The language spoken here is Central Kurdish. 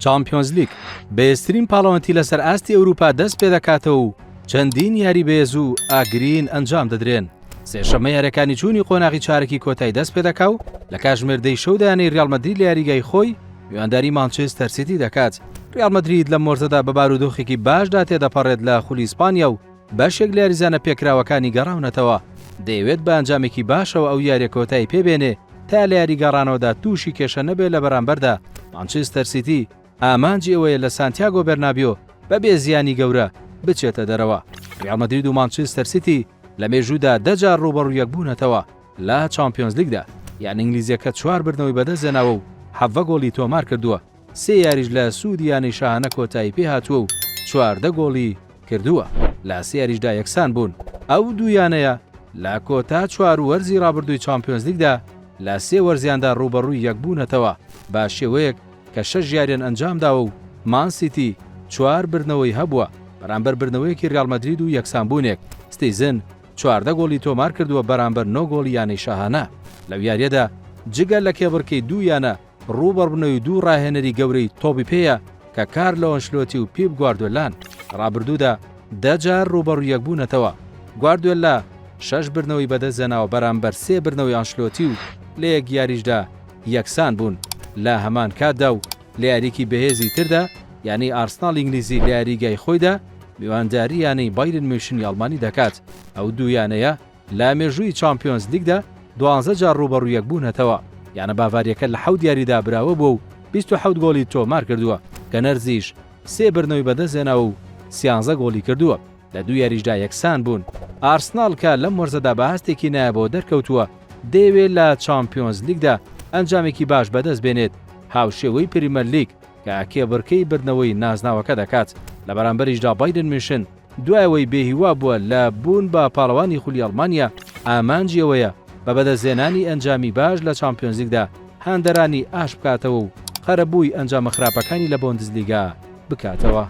چامپیۆنزلیگ، بەهێزترین پاڵەوانێتی لەسەر ئاستی ئەوروپا دەست پێدەکاتەوە و چەندین یاری بەهێز و ئاگرین ئەنجام دەدرێن. سێشەممە یاریەکانی چوونی قۆناغی چارەکی کۆتایی دەست پێدەکا و لە کاژمێر دەی شەودا یانەی ریال مەدرید لە یاریگای خۆی میوانداری مانچێستەر سیتی دەکات. ریال مەدرید لەم وەرزەدا بە بارودۆخێکی باشدا تێدەپەڕێت لە خولی ئیسپانیا و بەشێک لە یاریزانە پێکراوەکانی گەڕاونەتەوە، دەیەوێت بە ئەنجامێکی باشەوە ئەو یاریە کۆتایی پێبێنێ تا لە یاری گەڕانەوەدا تووشی کێشە نەبێت لە بەرامبەردا مانچستەر سیتی ئامانجی ئەوەیە لە سانتیاگۆ بێرنابیۆ بەبێ زیانی گەورە بچێتە دەرەوە. ریال مەدرید و مانچستەر سیتی لە مێژوودا دە جار رووبەڕوو یەکبوونەتەوە لە چامپیۆنزلیگدا، یانە ئینگلیزیەکە چوار بردنەوەی بەدەستهێناوە و 17 گۆڵی تۆمارکردووە. سێ یاریش لە سوودی یانەی شاهانە کۆتایی پێهاتووە و 14 گۆڵی کردووە، لە سێ یاریشدا یەکسان بوون. ئەو دوو یانەیە لە کۆتا چوار وەرزی رابردووی چامپیۆنزلیگدا لە سێ وەرزیاندا رووبەڕووی یەکبوونەتەوە، بە شێوەیەک کە شەش یاریان ئەنجامداوە و مان سیتی چوار بردنەوەی هەبووە بەرامبەر بردنەوەیەکی ریال مەدرید و یەکسانبوونێک، ستیزن 14 گۆڵی تۆمارکردووە بەرامبەر نۆ گۆڵی یانەی شاهانە. لەو یارییەدا جگە لە کێبڕکێی دوو یانە، ڕووبەڕبوونەوەی دوو ڕاهێنەری گەورەی تۆپی پێیە کە کارلۆ ئەنشلۆتی و پیپ گواردیۆلان، لە ڕابردوودا دە جار ڕووبەڕوویەکبوونەتەوە، گواردیۆلا شەش بردنەوەی بەدەستهێناوە بەرامبەر سێ بردنەوەی ئەنشلۆتی و لە یەک یاریشدا یەکسان بوون لە هەمان کاتدا و لە یاریی بەهێزی تردا یانەی ئارسناڵی ئینگلیزی لە یاریگای خۆیدا میوانداری یانەی بایرن میونشنی ئەڵمانی دەکات، ئەو دوو یانەیە لە مێژووی چامپیۆنزلیگدا دوانزە جار رووبەڕوویەکبوونەتەوە، یانە باڤارییەکە لە حەوت یاریدا براوە بووە و 27 گۆڵی تۆمارکردووە، گەنەرزیش سێ بردنەوەی بەدەستهێناوە و سیانزە گۆڵی کردووە، لە دوو یاریشدا یەکسانبوون. ئارسناڵ کە لەم وەرزەدا بە ئاستێکی نایابەوە دەرکەوتووە، دەیەوێت لە چامپیۆنزلیگدا ئەنجامێکی باش بەدەستبێنێت، هاوشێوەی پریمەرلیگ کە کێبڕکێی بردنەوەی نازناوەکە دەکات، لە بەرامبەریشدا بایرن میونشن دوای ئەوەی بێهیوا بووە لە بوون بە پاڵەوانی خولی ئەڵمانیا، ئامانجی ئەوەیە بە بەدەستهێنانی ئەنجامی باش لە چامپیۆنزلیگدا هاندەرانی ئاشت بکاتەوە و قەرەبووی ئەنجامە خراپەکانی لە بۆندزلیگا بکاتەوە.